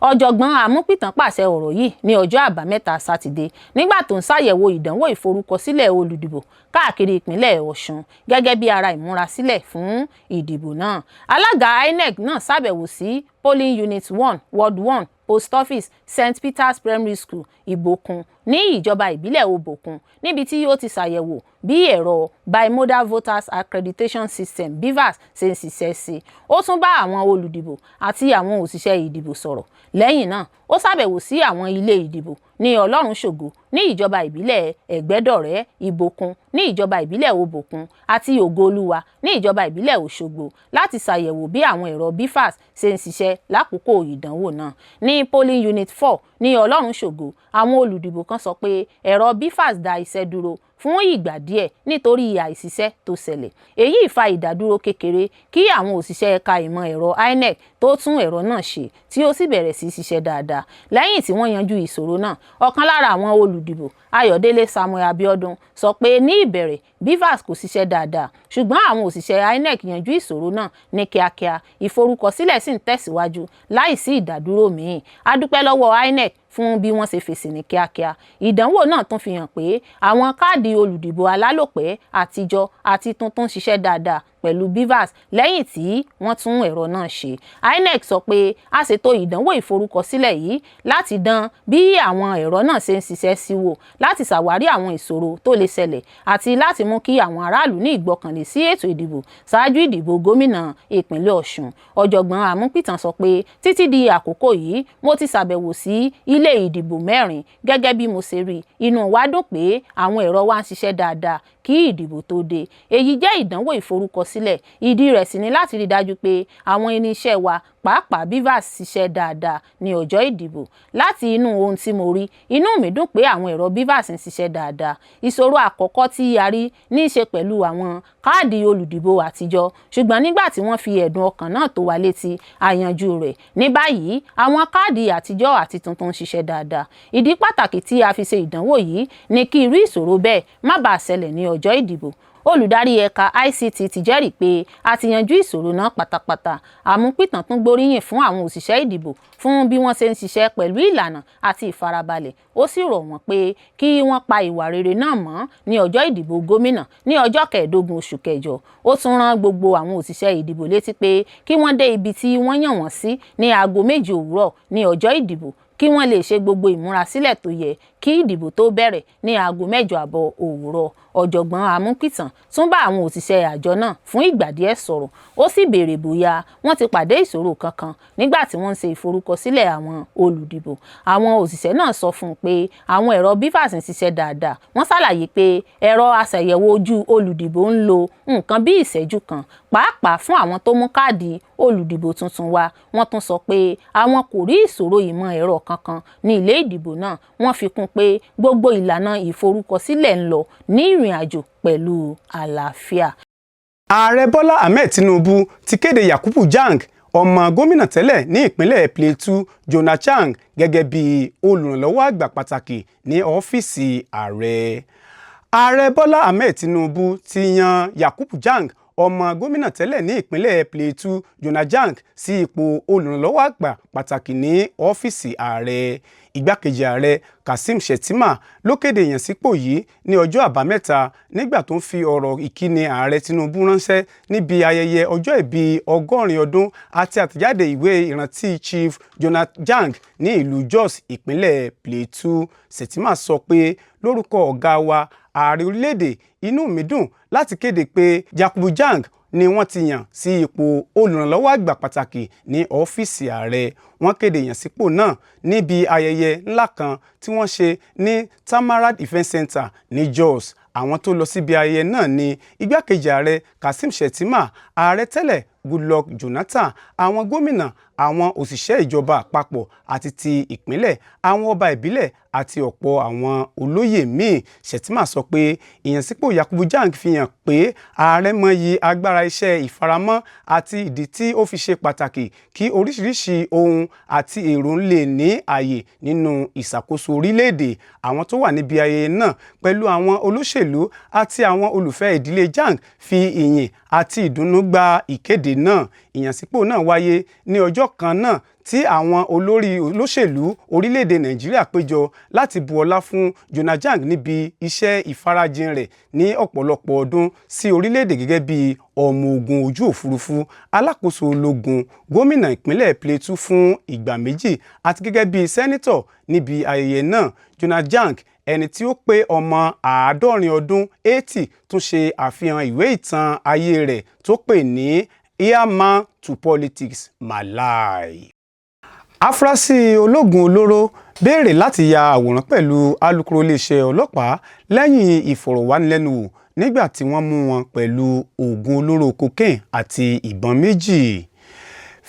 Ọ̀jọ̀gbọ́n Amupitan pàṣẹ ọ̀rọ̀ yìí ní ọjọ́ Àbámẹ́ta Sátidé nígbà tó ń ṣàyẹ̀wò ìdánwò ìforúkọsílẹ̀ olùdìbò káàkiri ìpínlẹ̀ Ọ̀ṣun gẹ́gẹ́ bí ara ìmúrasílẹ̀ fún ìdìbò náà. Alága INEC náà ṣàbẹ̀wò sí Polling Unit 1, Ward 1, Post Office, St Peters Primary School, Ìbòkun, ní ìjọba ìbílẹ̀ Òbòkun, níbi tí ó ti ṣàyẹ̀wò bí ẹ̀rọ Bimodal Voters Accreditation System, BVAS, ṣe ń ṣiṣẹ́ sí. Ó tún bá àwọn olùdìbò àti àwọn òṣìṣẹ́ ìdìbò sọ̀rọ̀. Lẹ́yìn náà, ó ṣàbẹ̀wò sí àwọn ilé ìdìbò ní Ọlọ́runṣògo ní ìjọba ìbílẹ̀ Ẹ̀gbẹ́dọ̀rẹ́, Ìbòkun ní ìjọba ìbílẹ̀ Òbòkun àti Ògo-Olúwa ní ìjọba ìbílẹ̀ Òṣogbo láti ṣàyẹ̀wò bí àwọn ẹ̀rọ BVAS ṣe ń ṣiṣẹ́ lákòókò ìdánwò náà. Ní Polling Unit 4 ní Ọlọ́runṣògo, àwọn olùdìbò kan sọ pé ẹ̀rọ BVAS dá iṣẹ́ dúró fún ìgbà díẹ̀ nítorí àìṣiṣẹ́ tó ṣẹlẹ̀. Èyí fa ìdádúró kékeré kí àwọn òṣìṣẹ́ ẹ̀ka ìmọ̀ ẹ̀rọ INEC tó tún ẹ̀rọ náà ṣe tí ó sì bẹ̀rẹ̀ sí ṣiṣẹ́ dáadáa. Lẹ́yìn tí wọ́n yanjú ìṣòro náà, ọ̀kan lára àwọn olùdìbò, Ayọ̀délé Samuel Abiodun, sọ pé ní ìbẹ̀rẹ̀, BVAS kò ṣiṣẹ́ dáadáa, ṣùgbọ́n àwọn òṣìṣẹ́ INEC yanjú ìṣòro náà ní kíákíá, ìforúkọsílẹ̀ sì ń tẹ̀síwájú láìsí ìdádúró míì. A dúpẹ́ lọ́wọ́ INEC fún bí wọ́n ṣe fèsì ní kíákíá. Ìdánwò náà tún fi hàn pé àwọn káàdì olùdìbò alálòpẹ́ àtijọ́ àti tuntun ṣiṣẹ́ dáadáa pẹ̀lú BVAS lẹ́yìn tí wọ́n tún ẹ̀rọ náà ṣe. INEC sọ pé a ṣètò ìdánwò ìforúkọsílẹ̀ yìí láti dán bí àwọn ẹ̀rọ náà ṣe ń ṣiṣẹ́ sí wò, láti ṣàwárí àwọn ìṣòro tó lè ṣẹlẹ̀ àti láti mú kí àwọn aráàlú ní ìgbọ́kànlé sí ètò ìdìbò ṣáájú ìdìbò gómìnà ìpínlẹ̀ Ọ̀ṣun. Ọ̀jọ̀gbọ́n Amupitan sọ pé títí di àkókò yìí, mo ti ṣàbẹ̀wò sí ilé ìdìbò mẹ́rin. Gẹ́gẹ́ bí mo ṣe rí, inú wa dùn pé àwọn ẹ̀rọ wa ń ṣiṣẹ́ dáadáa kí ìdìbò tó dé. Èyí jẹ́ ìdánwò ìforúkọsílẹ̀, ìdí rẹ̀ sì ni láti rí dájú pé àwọn irinṣẹ́ wa, pàápàá BVAS, ṣiṣẹ́ dáadáa ní ọjọ́ ìdìbò. Láti inú ohun tí mo rí, inú mi dùn pé àwọn ẹ̀rọ BVAS ń ṣiṣẹ́ dáadáa. Ìṣòro àkọ́kọ́ tí a rí ní í ṣe pẹ̀lú àwọn káàdì olùdìbò àtijọ́, ṣùgbọ́n nígbà tí wọ́n fi ẹ̀dùn ọkàn náà tó wa létí, a yanjú rẹ̀. Ní báyìí, àwọn káàdì àtijọ́ àti tuntun ń ṣiṣẹ́ dáadáa. Ìdí pàtàkì tí a fi ṣe ìdánwò yìí ni kí irú ìṣòro bẹ́ẹ̀ má bàa ṣẹlẹ̀ ní ọjọ́ ìdìbò. Olùdarí ẹ̀ka ICT ti jẹ́rìí pé a ti yanjú ìṣòro náà pátápátá. Àmúpìtàn tún gbóríyìn fún àwọn òṣìṣẹ́ ìdìbò fún bí wọ́n ṣe ń ṣiṣẹ́ pẹ̀lú ìlànà àti ìfarabalẹ̀. Ó sì rọ̀ wọ́n pé kí wọ́n pa ìwà rere náà mọ́ ní ọjọ́ ìdìbò gómìnà ní ọjọ́ 15 oṣù kẹjọ. Ó tún rán gbogbo àwọn òṣìṣẹ́ ìdìbò létí pé kí wọ́n dé ibi tí wọ́n yàn wọ́n sí ní aago 7 òwúrọ̀ ní ọjọ́ ìdìbò, kí wọ́n lè ṣe gbogbo ìmúrasílẹ̀ tó yẹ kí ìdìbò tó bẹ̀rẹ̀ ní aago 8:30 òwúrọ̀. Ọ̀jọ̀gbọ́n Amupitan tún bá àwọn òṣìṣẹ́ àjọ náà fún ìgbà díẹ̀ sọ̀rọ̀, ó sì béèrè bóyá wọ́n ti pàdé ìṣòro kankan nígbà tí wọ́n ń ṣe ìforúkọsílẹ̀ àwọn olùdìbò. Àwọn òṣìṣẹ́ náà sọ fún un pé àwọn ẹ̀rọ BVAS ń ṣiṣẹ́ dáadáa. Wọ́n ṣàlàyé pé ẹ̀rọ aṣàyẹ̀wò ojú olùdìbò ń lo nǹkan bí ìṣẹ́jú kan, pàápàá fún àwọn tó mú káàdì olùdìbò tuntun wá. Wọ́n tún sọ pé àwọn kò rí ìṣòro ìmọ̀ ẹ̀rọ kankan ní ilé ìdìbò náà. Wọ́n fi kún pé gbogbo ìlànà ìforúkọsílẹ̀ ń lọ ní ìrìn àjò pẹ̀lú àlàáfíà. Ààrẹ Bọ́lá Ahmed Tinubu ti kéde Yakubu Jang, ọmọ gómìnà tẹ́lẹ̀ ní ìpínlẹ̀ Plateau Jonah Chang, gẹ́gẹ́ bí olùrànlọ́wọ́ àgbà pàtàkì ní ọ́fíìsì ààrẹ. Ààrẹ Bọ́lá Ahmed Tinubu ti yan Yakubu Jang, ọmọ gómìnà tẹ́lẹ̀ ní ìpínlẹ̀ Plateau Jonah Jang, sí ipò olùrànlọ́wọ́ àgbà pàtàkì ní ọ́fíìsì ààrẹ. Igbákejì ààrẹ Kashim Shettima ló kéde ìyànsípò yìí ní ọjọ́ Àbámẹ́ta nígbà tó ń fi ọ̀rọ̀ ìkíni ààrẹ Tinubu ránṣẹ́ níbi ayẹyẹ ọjọ́ ìbí 80 ọdún àti àtẹ̀jáde ìwé ìrántí Chief Jonah Jang ní ìlú Jos, ìpínlẹ̀ Plateau. Shettima sọ pé Lórúkọ ọ̀gá wa, ààrẹ orílẹ̀-èdè, inú mi dùn láti kéde pé Yakubu Jang ni wọ́n ti yàn sí ipò olùrànlọ́wọ́ àgbà pàtàkì ní ọ́fíìsì ààrẹ. Wọ́n kéde ìyànsípò náà níbi ayẹyẹ ńlá kan tí wọ́n ṣe ní Tamarack Event Center ní Jos. Àwọn tó lọ síbi ayẹyẹ náà ní igbákejì ààrẹ Kashim Shettima, ààrẹ tẹ́lẹ̀ Goodluck Jonathan, àwọn gómìnà, àwọn òṣìṣẹ́ ìjọba àpapọ̀ àti ti ìpínlẹ̀, àwọn ọba ìbílẹ̀ àti ọ̀pọ̀ àwọn olóyè míì. Shettima sọ pé ìyànsípò Yakubu Jang fi hàn pé ààrẹ mọyì agbára iṣẹ́ ìfaramọ́ àti ìdí tí ó fi ṣe pàtàkì kí oríṣiríṣi ohun àti èrò lè ní ààyè nínú ìṣàkóso orílẹ̀-èdè. Àwọn tó wà níbi ayẹyẹ náà pẹ̀lú àwọn olóṣèlú àti àwọn olùfẹ́ ìdílé Jang fi ìyìn àti ìdùnnú gba ìkéde náà. Ìyànsípò náà wáyé ní ọjọ́ kan náà tí àwọn olórí olóṣèlú orílẹ̀-èdè Nàìjíríà péjọ láti bu ọlá fún Jonah Jang níbi iṣẹ́ ìfarajìn rẹ̀ ní ọ̀pọ̀lọpọ̀ ọdún sí orílẹ̀-èdè gẹ́gẹ́ bí ọmọ ogun ojú òfurufú, alákòóso ológun, gómìnà ìpínlẹ̀ Plateau fún ìgbà 2 àti gẹ́gẹ́ bí sẹ́nítọ̀. Níbi ayẹyẹ náà, Jonah Jang, ẹni tí ó pé ọmọ 70 ọdún 80, tún ṣe àfihàn ìwé ìtàn ayé rẹ̀ tó pè ní "Airman to Politics: My Life". Afurasí ológun olóró béèrè láti ya àwòrán pẹ̀lú alukoro iléeṣẹ́ ọlọ́pàá lẹ́yìn ìfọ̀rọ̀wánilẹ́nuwò nígbà tí wọ́n mú wọn pẹ̀lú oògùn olóró cocaine àti ìbọn 2.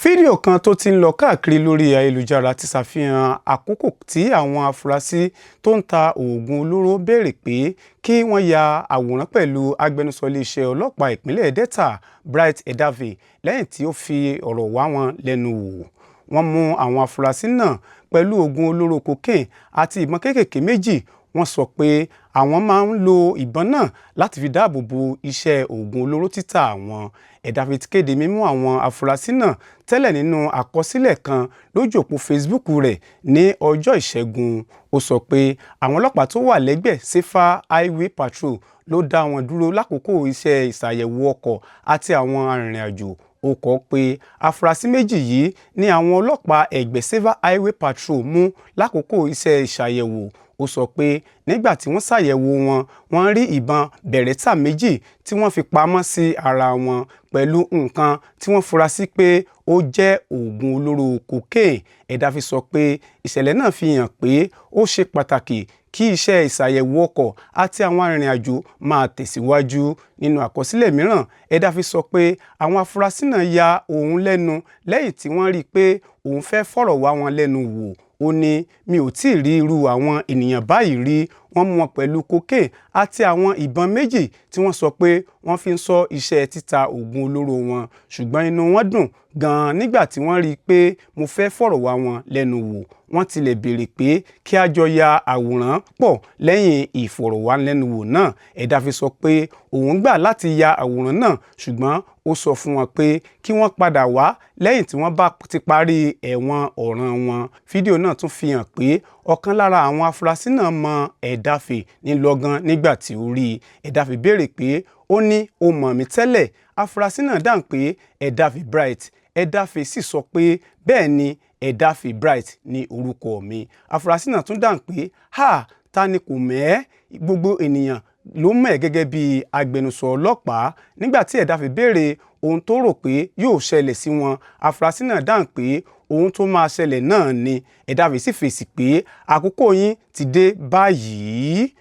Fídíò kan tó ti ń lọ káàkiri lórí ayélujára ti ṣàfihàn àkókò tí àwọn afurasí tó ń ta oògùn olóró béèrè pé kí wọ́n ya àwòrán pẹ̀lú agbẹnusọ iléeṣẹ́ ọlọ́pàá ìpínlẹ̀ Delta, Bright Edafe, lẹ́yìn tí ó fi ọ̀rọ̀ wá wọn lẹ́nu wò. Wọ́n mú àwọn afurasí náà pẹ̀lú oògùn olóró cocaine àti ìbọn kéékèèké 2. Wọ́n sọ pé àwọn máa ń lo ìbọn náà láti fi dáàbò bo iṣẹ́ oògùn olóró títà àwọn. Edafe ti kéde mímú àwọn afurasí náà tẹ́lẹ̀ nínú àkọsílẹ̀ kan lójú òpó Facebook rẹ̀ ní ọjọ́ Ìṣẹ́gun. Ó sọ pé àwọn ọlọ́pàá tó wà lẹ́gbẹ̀ẹ́ Safer Highway Patrol ló dá wọn dúró lákòókò iṣẹ́ ìṣàyẹ̀wò ọkọ̀ àti àwọn arìnrìn-àjò. Ó kọ pé afurasí 2 yìí ní àwọn ọlọ́pàá ẹgbẹ́ Safer Highway Patrol mú lákòókò iṣẹ́ ìṣàyẹ̀wò. Ó sọ pé nígbà tí wọ́n ṣàyẹ̀wò wọn, wọ́n rí ìbọn Beretta 2 tí wọ́n fi pamọ́ sí ara wọn pẹ̀lú nǹkan tí wọ́n fura sí pé ó jẹ́ oògùn olóró cocaine. Edafe sọ pé ìṣẹ̀lẹ̀ náà fi hàn pé ó ṣe pàtàkì kí iṣẹ́ ìṣàyẹ̀wò ọkọ̀ àti àwọn arìnrìn-àjò máa tẹ̀síwájú. Nínú àkọsílẹ̀ mìíràn, Edafe sọ pé àwọn afurasí náà ya òun lẹ́nu lẹ́yìn tí wọ́n rí i pé òun fẹ́ fọ̀rọ̀ wá wọn lẹ́nu wò. Ó ní, "Mi ò tí ì rí irú àwọn ènìyàn báyìí rí." Wọ́n mú wọn pẹ̀lú cocaine àti àwọn ìbọn 2 tí wọ́n sọ pé wọ́n fi ń ṣọ́ iṣẹ́ títa oògùn olóró wọn, ṣùgbọ́n inú wọn dùn gan-an nígbà tí wọ́n rí i pé mo fẹ́ fọ̀rọ̀ wá wọn lẹ́nu wò. Wọ́n tilẹ̀ béèrè pé kí a jọ ya àwòrán pọ̀ lẹ́yìn ìfọ̀rọ̀wánilẹ́nuwò náà. Edafe sọ pé òun gbà láti ya àwòrán náà, ṣùgbọ́n ó sọ fún wọn pé kí wọ́n padà wá lẹ́yìn tí wọ́n bá ti parí ẹ̀wọ̀n ọ̀ràn wọn. Fídíò náà tún fi hàn pé ọ̀kan lára àwọn afurasí náà mọ Edafe ní lọ́gán nígbà tí ó rí i. Edafe béèrè pé, ó ní, "O mọ̀ mí tẹ́lẹ̀?" Afurasí náà dáhùn pé, "Edafe Bright." Edafe sì sọ pé, "Bẹ́ẹ̀ ni, Edafe Bright ní orúkọ mi." Afurasí náà tún dáhùn pé, "Ha, ta ni kò mọ̀ ẹ́? Gbogbo ènìyàn ló mọ̀ ẹ́ gẹ́gẹ́ bí agbẹnusọ ọlọ́pàá." Nígbà tí Edafe béèrè ohun tó rò pé yóò ṣẹlẹ̀ sí wọn, afurasí náà dáhùn pé ohun tó máa ṣẹlẹ̀ náà ni. Edafe sì fèsì pé, "Àkókò yín ti dé báyìí."